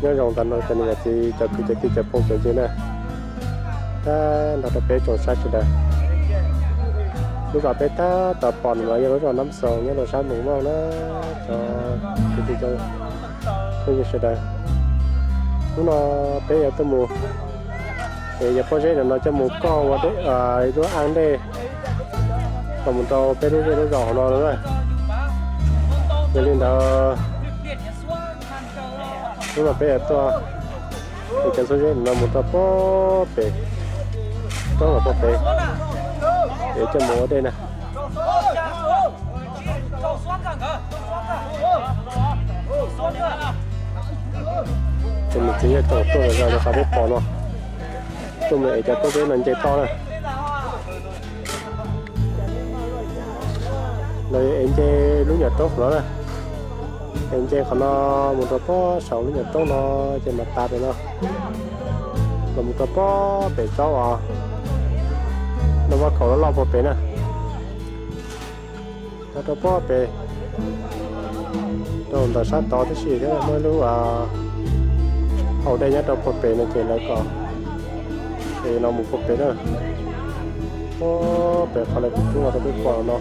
Nyob zoo ntawm no cov niam cov txiv cov kwv cov tij cov phooj cov ywg na, tag nrho rau peb tsoom saib sawv daws. Lub zos peb tab tom pom no yog lub zos Nab Xoos nyob rau sab Moos Mauj na, cov kwv tij cov phooj ywg sawv daws. Hnub no peb yuav tuaj mus es yog pob zeb no coj mus koj ua lub aj dej los mus rau peb lub zej lub zos hauv no na. Yog li ntawd, hnub no peb yuav tuaj es cov txhua zeb no mus rau pob pem, rau pob pem, es coj mus ua dej na. Ces niam txiv yog tau tuaj zos rau qhov peb pom no, tuaj mus es cov pob zeb no nce toj na. Lawv es nce lub nyuam roob no na, es nce qhov no mus rau pob saum lub nyuam roob no, ces mas tas pem no los mus rau pob pem tsob uas no vaj khaum loj loj puag pem na. Los rau pob pem, rau ntawm sab tod tib si thiab muaj ib lub hau dej nyob rau puag pem no ces lawv kom es no mus puag pem na. Puag pem qhov lawv kuj rub los rau peb pom no,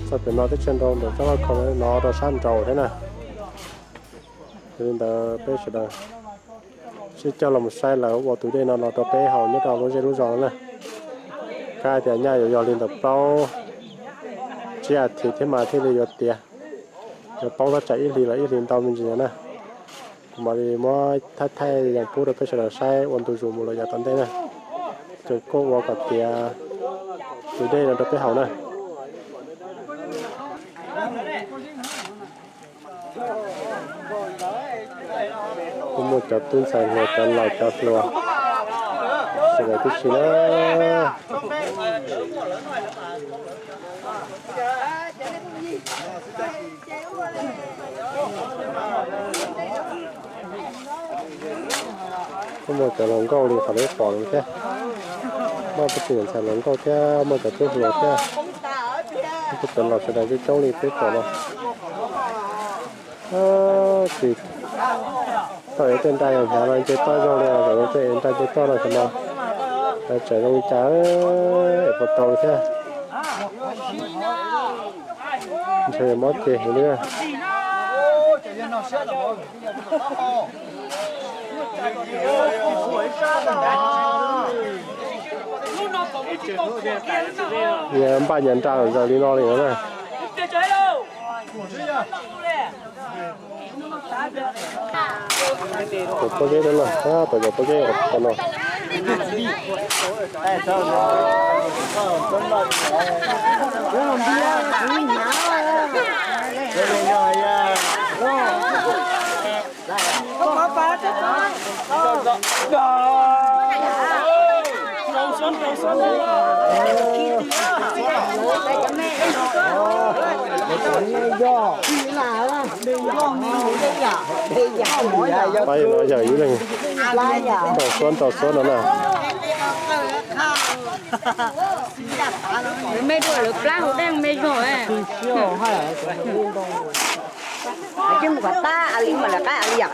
txog pem no teb chaws nrau ntawm tsob vaj khaum no rau sab nraud thiab na. Yog li ntawd peb sawv daws sib coj los saib lawv ua tus dej no los rau peb haus nyob rau lub zej lub zos no na. Kab tias nyaj yuav yog li ntawm plaub tsib athiv thiab mas thiaj li yuav tiav, yuav poob thaj tsam ib hlis los ib hlis ntau me ntsis no na. Kuv mam li muab thaij thaij yees pub rau peb sawv daws saib ua ntu zus mus lawm yav tom ntej na. Ces kuj ua kom tiav tus dej no rau peb haus na. Kuj muaj cov tub ntxhais hluas, cov laus cov hluas sawv daws tib si na. Kuj muaj cov hluas nkauj li qhov peb pom no thiab, muaj peb tug ntxhais hluas nkauj thiab muaj cov tub hluas thiab, kuj cov laus sawv daws coob coob li peb pom no. Tsis tau ev tej nra hnyav no nce toj zoo li, zaum no tej ev nra nce toj no xyov no lawv tseem zoo li cas, es puas tau li thiab. Ntshe mob ceg heev li. Nyias npaj nyias nra zaws li no li na. Cov pob zeb no na, tab tom cov pob zeb no. Pab no yawm ib leeg, nraus xuab nraus xuab no na. Me dua lawv plab hauv dej me zog. Mus kom tab a li mas lawv qab a li yom.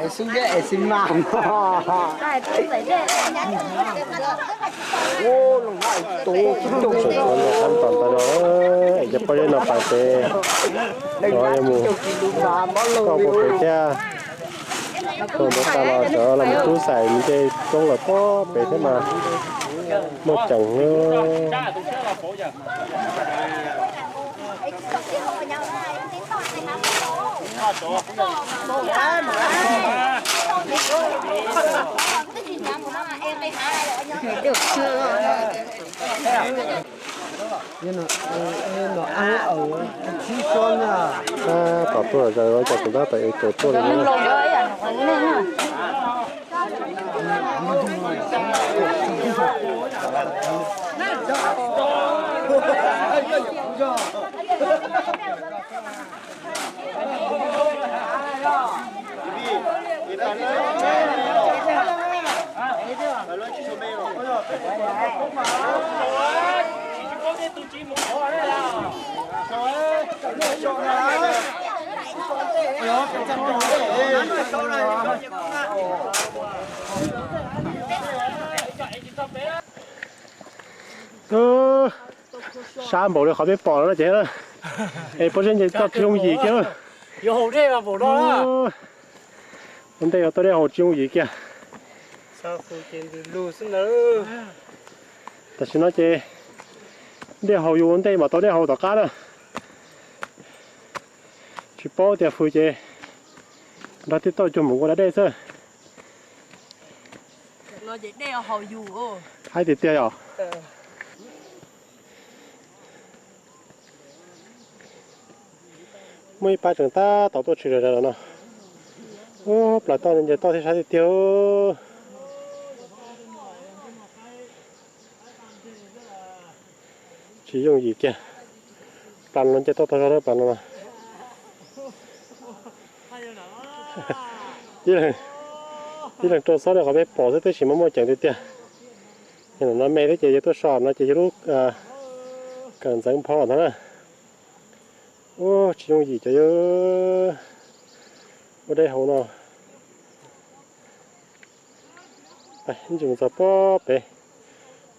Es xwb es xwb mas. Tseem tshuav nram qab tom ntawd no, es cov pob zeb no pais pem, yuav mus koj puag pem thiab. Tuaj mus tas los cov los mus tub xais mus nce roob lawm pob pem thiab mas muaj ceem. Tab tom tuaj zaws ua cas tus ntab tom ev kaum tuaj li no. Sab npaum li qhov peb pom no ces, es pob zeb nce toj tsis yooj yim kiag. Ua ntej yuav tuaj dej haus tsis yooj yim kiag. Tam sim no ces dej haus yus ua ntej mam tau dej haus tom qab na. Tsis paub tias fws ces nrog tij tauj cuag mus ua da dej xwb. Haib tiag tiag yom. Muaj ib pab tseem tab tom tuaj tshwm zom zaws los no. Ub, plaws toj nce toj thiab sab tiag tiag. Tsis yooj yim kiag. Plaws no nce toj tag zog lawm plaws no. Ib leeg rau xob rau qhov peb pom xwb tab sis mas muaj ceem tiag tiag. Yog no me thiab ces yog tuaj so no ces yog lub kawm ntxeev phau ntag na. Ub, tsis yooj yim cov yawg ua dej haus no. Ib ntsis mus txog pob pem,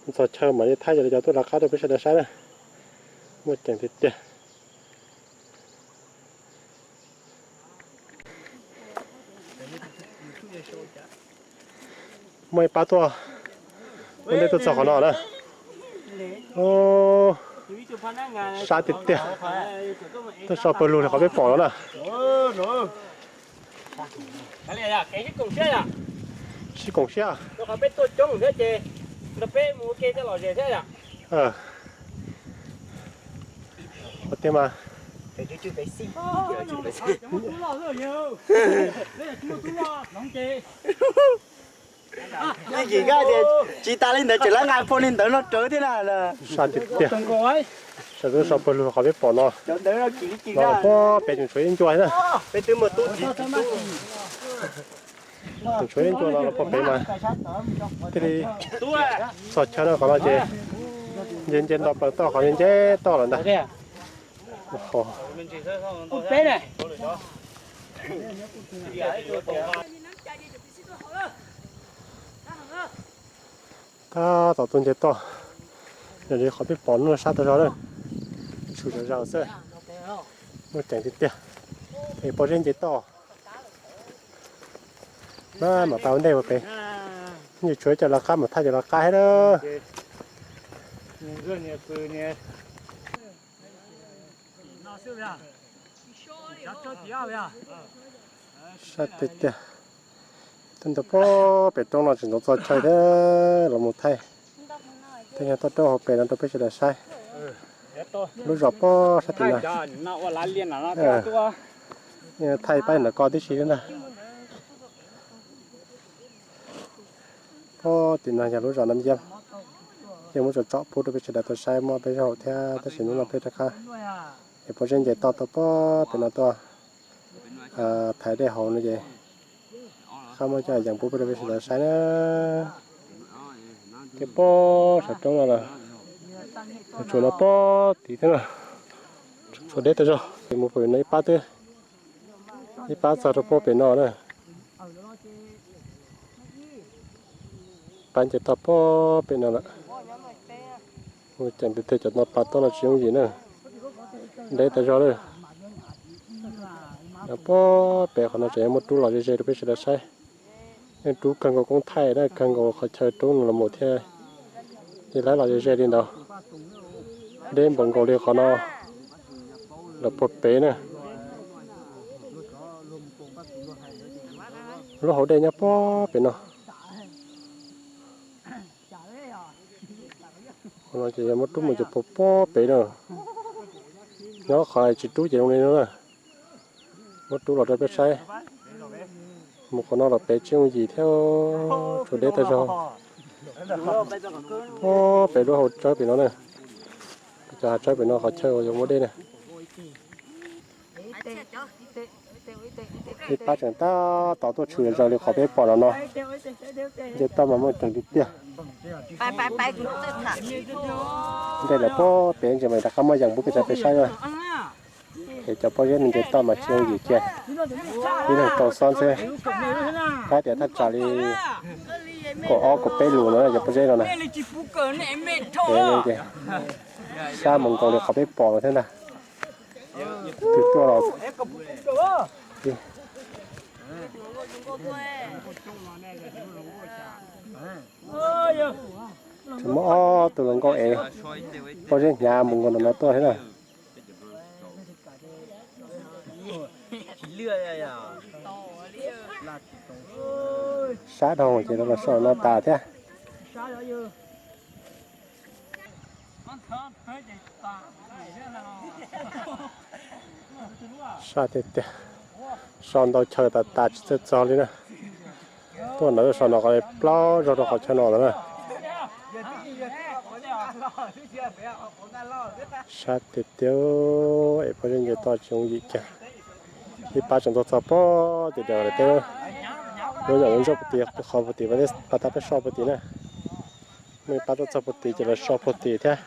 mus txog chaw mam li thaij cov li cov tuaj lawv qab rau peb sawv daws saib na. Muaj ceem tiag tiag. Muaj ib pab tuaj, ua ntej tuaj txog qhov no na. Sab tiag tiag. Tuaj so pawg lug li qhov peb pom no na. Sib koom siab. Ua tiag mas. Yeej tsis nkaj tias tsis tas li ntawd tseem lab nqa phau li ntawd no rawv thiab na. Sab tiag tiag. Sawv daws so pawg lug qhov peb pom no. No pob pem tseem tshuav ib ncua thiab na. Tseem tshuav ib ncua no los pob pem mas thiaj li txog chaw no. Qhov no ces nce nce nto plaws toj qhov nce nce toj lawm ntag. Tab tom tuaj nce toj, yog li qhov peb pom no sab tag zog lawm, tshwm zom zaws xwb, muaj ceem tiag tiag. Es pob zeb nce toj, maj mam pab ua ntej ua pem, nws tshuav cov lawv qab mas thaij cov lawv qab thiab lawm. Sab tiag tiag. Tuaj nta pob pem roob no tseem ntxov txog chaw thiab los mus thaij. Tej nyuag toj roob hauv pes no rau peb sawv daws saib. Lub zos pob sab tim no. Thaij pab ntawm ko tib si thiab ntag. Pob tim no yog lub zos Nam Yab, yeej muab tsom tsom pub rau peb sawv daws tau saib muaj peb zaub hauv thiab tab sis hnub no peb rov qab es pob zeb nce toj tau pob pem no tuaj thaiv dej haus no ces rov qab muab coj yees pub rau peb sawv daws saib na. Ces pob saum roob no los tshuav no pob tid thiab na, tshuav deb tag zog. Ces mus pem no ib pab twb, ib pab txog rau pob pem no na. Pab nce toj pob pem no lawm. Mus ceem tiag tiag, cov no pas toj no tsis yooj yim na, deb tag zog lawm. Pob pem qhov no tseem yuav muab rub los ze ze rau peb sawv daws saib. Yeej rub kawg nkaus koob thaij na, kawg nkaus qhov chaw rub no los mus thiaj li laib los ze ze li ntawd. Deb npaum nkaus li qhov no los puag pem na. Lub hauv dej nyob pob pem no. Qhov no ces yog muab rub mus cov puag pob pem na. Nyob qhov tsis rub ces zoo li no na. Muab rub los rau peb saib. Mus qhov no los pem tsis yooj yim thiab, tshuav deb tag zog. Pob pem lub hauv tsawb pem no na. Cov hav tsawb pem no qhov chaw uas yuav muaj dej na. Ib pab tseem tab tom tuaj tshwm zom zaws li qhov peb pom no no. Nce toj mas muaj ceem tiag tiag. Ntej lawm pob pem ntsis mas rov qab muab yees pub peb cov peb saib na. Es cov pob zeb no nce toj mas tsis yooj yim kiag. Ib leeg tau xob xwb. Thab tias thaj tsam li kaum ob kaum peb lus no cov pob zeb no na. Sab mus nkaus li qhov peb pom no thiab ntag. Twb tuaj los muaj ob tug hluas nkauj ev pob zeb hnyav mus nkaus no tuaj thiab na. Sab dhau ces los so no tas thiab. Sab tiag tiag, so ntau chaw tas tas tsis txawj txog li na. Tuaj ntawd so no qhov plaub zog rau qhov chaw no ntag na. Sab tiag tiag, es pob zeb nce toj tsis yooj yim kiag. Ib pab tseem tuaj txog pob tim daws lawm teb. Lub yam lub ntsuab puag tim qhov puag tim, pas tag peb so puag tim na. Muaj ib pab tuaj txog puag tim ces lawv so puag tim thiab.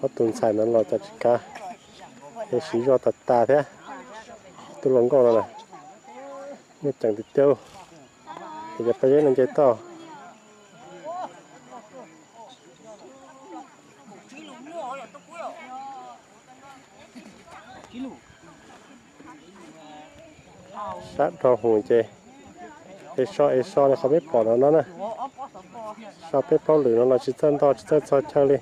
Ob tug ntxhais no los cas tsis kav, es siv zog tas tas thiab. Tus hluas nkauj no na, muaj ceem tiag tiag. Es cov pob zeb no nce toj. Sab dhau hwv ces es so es so li qhov peb pom no no na. So peb plaub lwm no los tsis txawj ntog tsis txawj txog chaw li.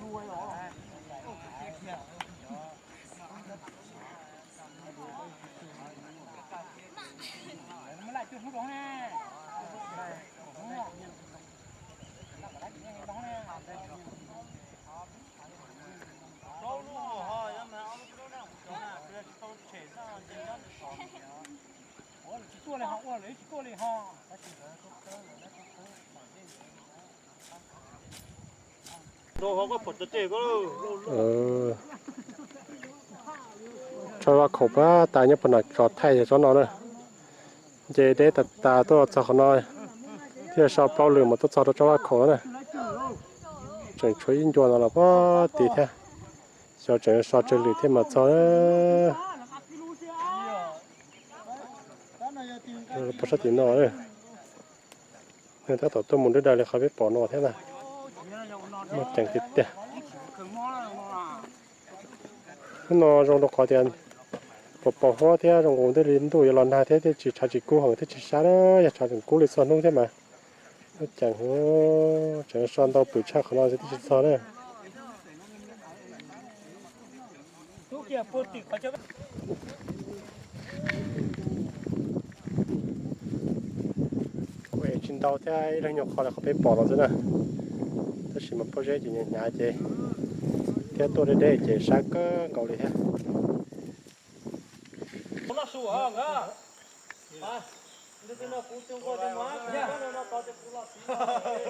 Tsob vaj khaum pab tas nyob puag nram tsob thaij yog tsob no na. Nce deb tas tas tuaj txog qhov no, thiaj so plaub lwm mas tuaj txog rau tsob vaj khaum no na. Tseem tshuav ib ncua no los pab tid thiab. Xyov tseem so tsawg lwm thiaj mas txog. Pov sab tim no, nws tab tom tuaj mus dawb daws li qhov peb pom no thiab na. Muaj ceem tiag tiag. Hnub no zoo rau qhov tias pos pos huab thiab zoo nkaus twb li ntuj yuav los nag thiab, thiaj tsis tshav tsis kub heev thiab tsis sab na. Yog tshav tseem kub li txhua hnub thiab mas. Muaj ceem, tseem so ntau pwm tshaj qhov no thiaj tsis txog na. Kuv ev tsis ntau thiab, ib leeg nyuag qho li qhov peb pom no xwb na. Tab sis mas pob zeb ces hnyav hnyav ces thiab tuaj deb deb ces sab kawg nkaus li thiab.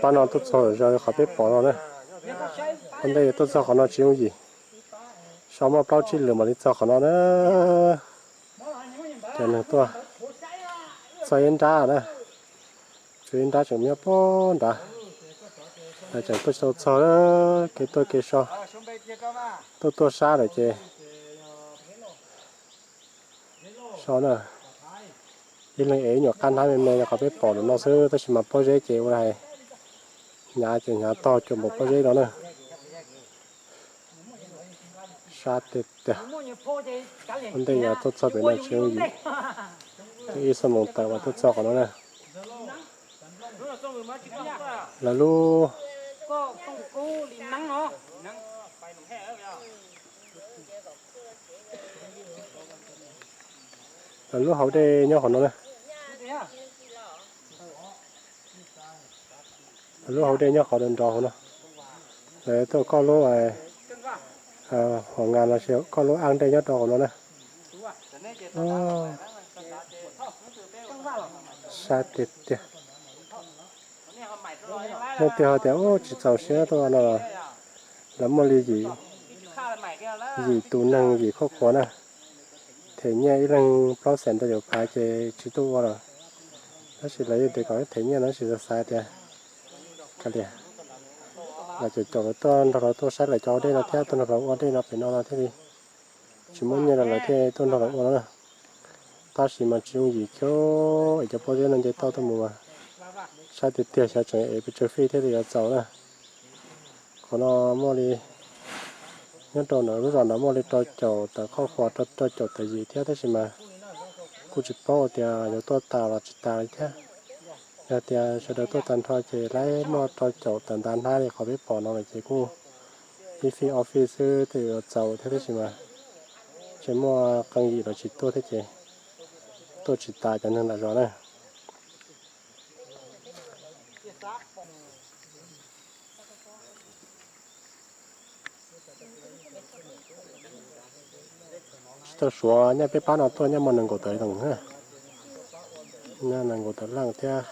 Pab no tuaj txog zog li qhov peb pom no na. Ua ntej tuaj txog qhov no tsis yooj yim, so muaj plaub tsib lwm mam li txog qhov no na. Ces nws tuaj txog ib nrab na, tshuav ib nrab tseem nyob puag nrad, lawv tseem tuaj tsis tau txog kev tuaj kev so, tuaj tuaj sab lawm ces so na. Ib leeg ev ib nyuag qab hnab me me rau qhov peb pom no xwb, tab sis mas pob zeb ces ua li hais, hnyav ces hnyav tog cuag npaum pob zeb no na. Sab tiag tiag. Ua ntej yog tuaj txog pem no tsis yooj yim, ib xuab moos tawm uas tuaj txog qhov no na. Lawv lub, lawv lub hauv dej nyob qhov no na. Lawv lub hauv dej nyob qhov nrov nrov hauv no. Lawv tuaj koj lub, hua nga no, koj lub aj dej nyob rau hauv no na. Sab tiag tiag. Leej twg ho tias ub tsis txaus siab tuaj no, lawv muaj li yim, yim tus neeg yim khoj khuav na, them nyiaj ib leeg plaub xees rau caum phav ces tsis tuaj ua lawm. Tab sis lawv yeej tias kom them nyiaj no tab sis xav xav tias kav liam, los caum caum lawv tuaj nrog lawv tuaj saib lawv cov ua dej no thiab tuaj nrog lawv ua dej no pem no no thiaj li tsis muaj nyiaj rau lawv thiaj tuaj nrog lawv ua no na. Tab sis mas tsis yooj yim thiab es cov pob zeb no nce toj tuaj mus mas saib tiag tiag xyov tseem ev pes tsawg fij thiaj li yuav txaus na. Qhov no muaj li, nyob rau ntawm lub zos ntawd muaj li rau caum tawm khoj khuav, rau caum tawm yim thiab tab sis mas kuj tsis paub tias yuav tuaj tas los tsis tas li thiab. Yog tias sawv daws tuaj tag nrho ces laib muaj rau caum tawm ntawd hnab li qhov peb pom no lawm ces kuj ib fij ob fij xwb twb yuav txaus thiab tab sis mas tseem muaj qee yim los tsis tuaj thiab ces tuaj tsis tas cov neeg nram zos na. Tsis tau suav nyob peb pab no tuaj nyob muaj nees nkaum tawm leej, nyob nees nkaum tawm leej thiab.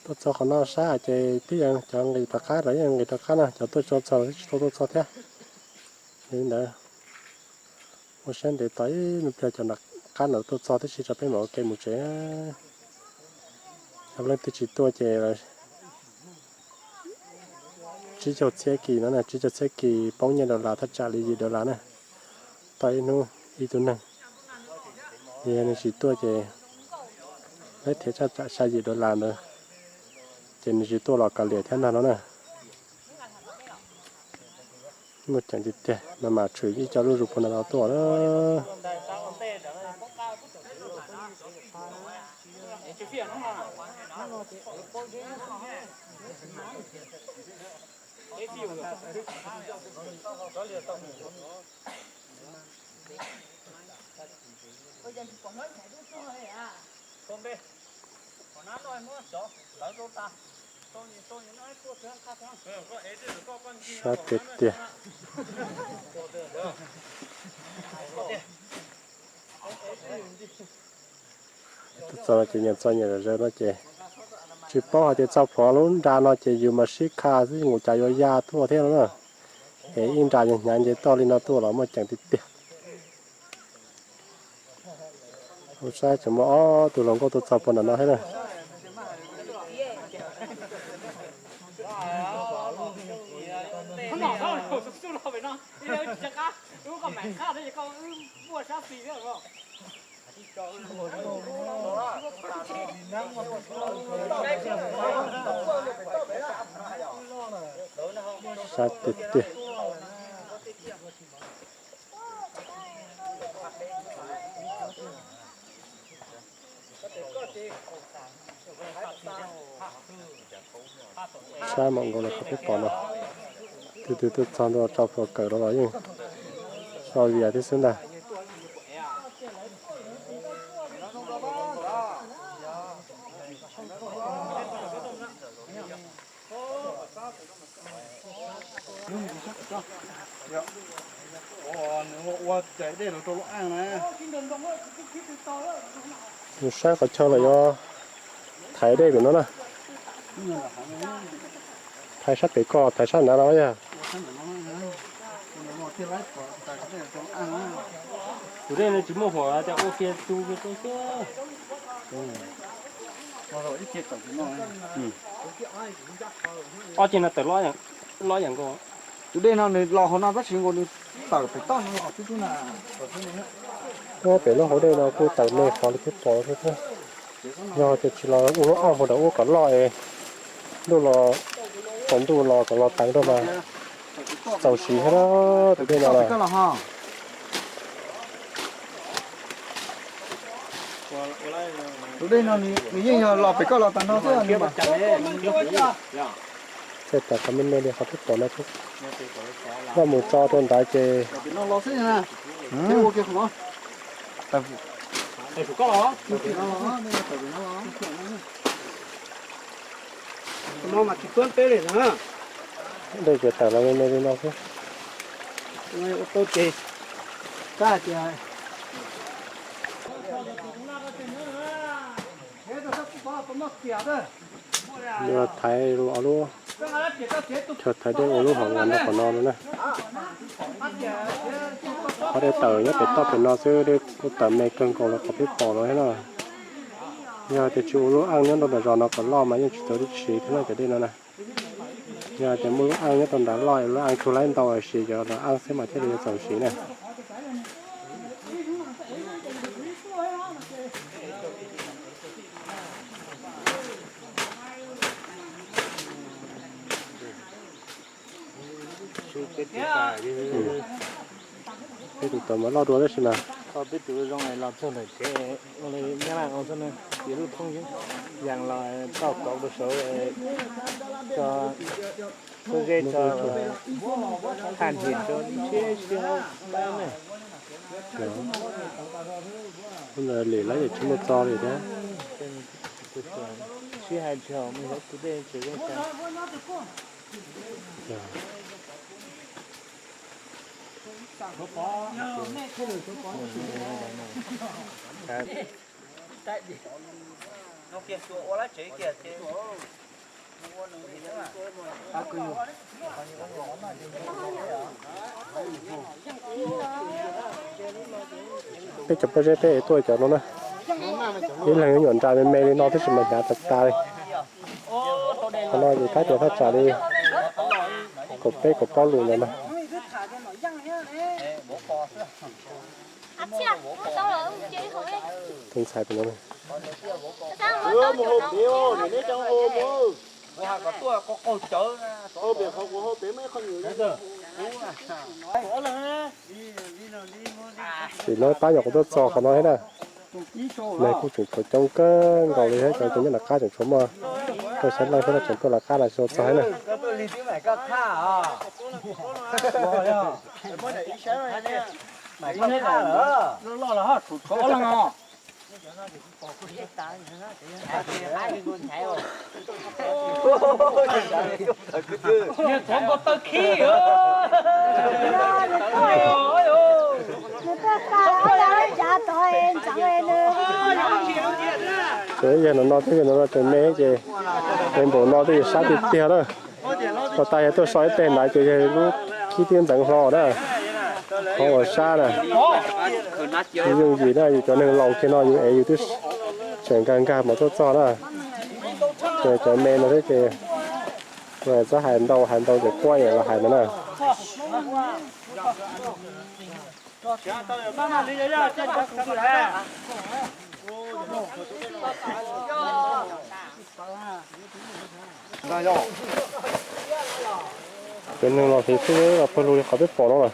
Tuaj txog qhov no sab ces twb yog cov nqis rov qab los yeej nqis rov qab na, cov tuaj tsis tau txog los twb tsis tau tuaj txog thiab. Li ntawd, ua siab ntev tos ib me pliag cov nram qab ntawd tuaj txog tib si tso peb mam ua ke mus tsev. Yog leej twg tsis tuaj ces tsib caug txhiab kis no na, tsib caug txhiab kis poob nyiaj dollar thaj tsam li yim dollar na, tau ib hnub ib tug neeg. Yog nws tsis tuaj ces laib thiaj thaj tsam xya yim dollar ntawd, ces nws tsis tuaj los kav liam thiab ntag no na. Muaj ceem tiag tiag, mas mam tshwm ib co zuj zus puag nram no tuaj na. Sab tiag tiag. Tuaj txog no ces nyias txog nyias zom zaws no ces tsis paub hais tias txog plhuav lub nra no ces yus mas sib kha xwb nkaus cas yuav ya tuaj thiab no na. Es ib nra hnyav hnyav nce toj li no tuaj los muaj ceem tiag tiag. Ua saib tseem muaj ob tug hluas nkauj tuaj txog puag nram no thiab na. Sab tiag tiag. Sab mam nkaus los qhov peb pom no. Tus twg tuaj txog ntua tso plhuav kawm rau los yeej so vias thiab xwb ntag. Mus saib qhov chaw lawm yuav thaiv dej pem no na. Thaiv sab pem ko, thaiv sab nrad los yog. Tus dej no tsis muaj huam ces ua kiag tu kiag tu xwb. Ob ceg no tawm loj yam nkaus. Tus dej no nws los hauv no tab sis nkaus nws tawm pem toj no los xwb na. Pem lub hauv dej no kuj tawm me qhov li peb pom xwb thiab. Yog tias tsis los ua lub aj mus rau ub kom loj es ntuj los, tsaus ntuj los kom los teev rau mas txaus siv thiab tus dej no lawm. Tus dej no nws yeej yog los pem koj los tag no xwb. Txij tas qhov me me li qhov peb pom no xwb. Noj mus tso rau nrad ces dej tsis tawm los me me li no xwb. Yog thaiv, thaiv dej ua lub hom nkas nrog qhov no no na. Qhov dej tawm nyob pem toj pem no xwb, dej kuj tawm me kawg nkaus li qhov peb pom no thiab na. Yog tias tsis ua lub aj nyob rau nram zos no kom loj mas yeej tsis tau dej siv thiab no cov dej no na. Yog tias muaj lub aj nyob rau nram loj, lub aj tsuag laib ntau siv cov aj xwb mas thiaj li yuav txaus siv na. Peb tus tau mas loj dua tab sis mas peb tus zoo los txog ntawm tsev ua li nyab laj ua xwb na, ces lub thoob yeeb yas los tau kauv rau saud, tso pob zeb tso thaj him rau siab siab na. Lwm lawv ces tsis muaj txo li thiab. Sib hais tsis haum mus hlawv tus dej tseem zoo cas. Peb cov pob zeb peb ev tuaj cov no na, ib leeg nyuam nra me me li no tab sis mas hnyav tas tas li. Qhov no ces thaj tias thaj tsam li kaum peb kaum plaub lus ntawd na. Tus ntxhais tus no. Tim no pab nyuam qhuav tuaj txog qhov no thiab na. Neeg kuj tseem tshuav coob kawg nkaus li thiab, cov nyob nram qab tseem tshuav muaj rau xya leej thiab no tseem tuaj lawv qab los tsis tau txog thiab na. Tsuas yog no no thiab, yog no no tseem me ces me npaum no twb yog sab tiag tiag na. Tau tas yog tuaj so ib teg ntawd ces yog lub khib twb ntxeev hlo na. Qhov uas sab na, yooj yim na, yus cov neeg laus kiag no yus ev yus twb tseem nkag nkag mas tuaj txog na. Ces cov me no thiab ces txhob hais ntau, hais ntau ces quaj los hais ntawd na. Cov neeg los hliv xwb los pawg lug li qhov peb pom no lawm.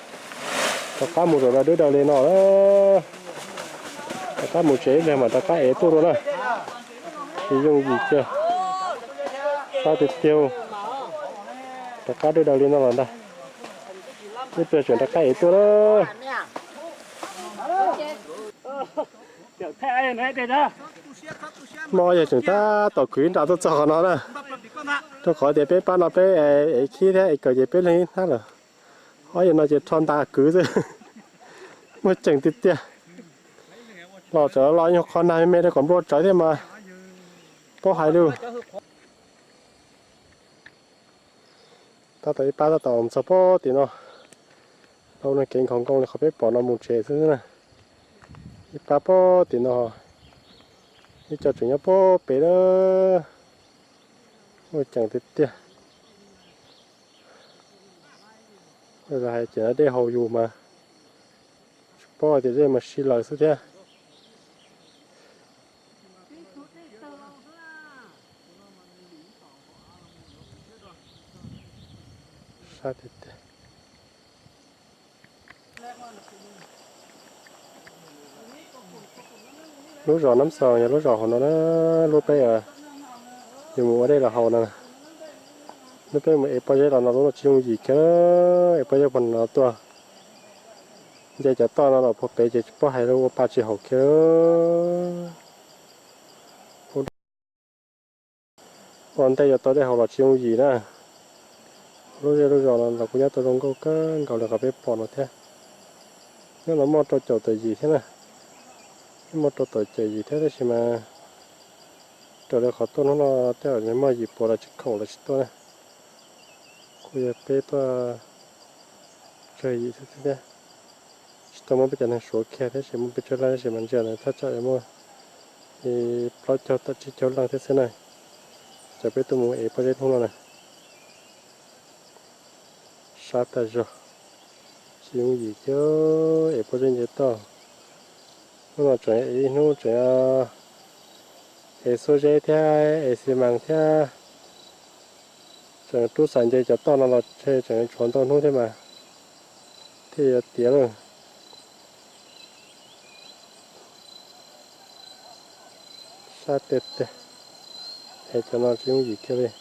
Rov qab mus zom zaws dawb daws li no, rov qab mus tsev ib pliag mam rov qab ev tuaj dua na. Tsis yooj yim kiag, sab tiag tiag. Rov qab dawb daws li no lawm ntag. Ib pliag tseem rov qab ev tuaj na. Hmo yog tseem tab tom kwv ib nra tuaj txog qhov no na, rau qhov tias peb pab no peb ev khib thiab es kawm ces peb leeg ib hnab lawm. Ob yam no ces rho nta kwv xwb. Muaj ceem tiag tiag. Los tseem los nyuag qho nag me me rau kom nplua tsawv thiab mas paub hais lus. Tab tom ib pab tab tom txog pem tim no, lau no kev nkhaus nkoos li qhov peb pom no mus tsev xwb na. Ib pab pem tim no, ib co tseem nyob pem pem lawm. Muaj ceem tiag tiag. Hais tias dej haus yus mas tsis paub hais tias dej mas si lawm xwb thiab. Sab tiag tiag. Lub zos Nab Xos yog lub zos hauv no na, lub peb yus mus ua dej los haus no. Lub peb mus ev pob zeb los no lub no tsis yooj yim kiag, ev pob zeb puag no tuaj. Nce cov toj no los puag pem ces tsis paub hais lus ua pa tsis haum kiag. Ua ntej yuav tau dej haus los tsis yooj yim na. Lub zej lub zos no los kuj nyob tau zoo nkauj kawg nkaus li qhov peb pom no thiab. Nyob no muaj rau caum tawm yim thiab na. Muaj rau tawm caum yim thiab tab sis mas Raws li qhov tuaj hnub no tej zaum muaj yim puas los tsis khoom los tsis tuaj na. Kuj yog peb tuaj tsawg yim xwb thiab. Tsis tau muab peb cov neeg suav kiag thiab, tsis muaj peb tsawg leej tab sis mas ntsia na thaj tsam yuav muaj li plaub caug tawm tsib caug leej thiab xwb na. Cov peb tuaj mus ev pob zeb hnub no na. Sab tag zog, tsis yooj yim kiag ev pob zeb nce toj. Hnub no tseem ev ib hnub tseem ev xuab zeb thiab ev xi mas thiab. Tseem rub xav nce cov toj no los tseem tshuav ntau hnub thiab mas thiaj yuav tiav lawm. Sab tiag tiag, ev cov no tsis yooj yim kiag li.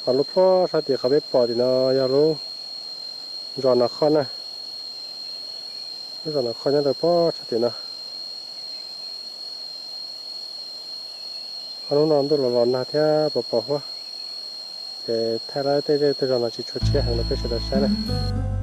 Ho lub plob sab tim qhov peb pom tim no yog lub zos Nom Khoj na. Lub zos Nom Khoj nyob rau plob sab tim no. Ho hnub no ntuj los los nag thiab pos pos huab, ces thaij lawv tej zej tej zos no tsis tshua tshiab heev rau peb sawv daws saib na.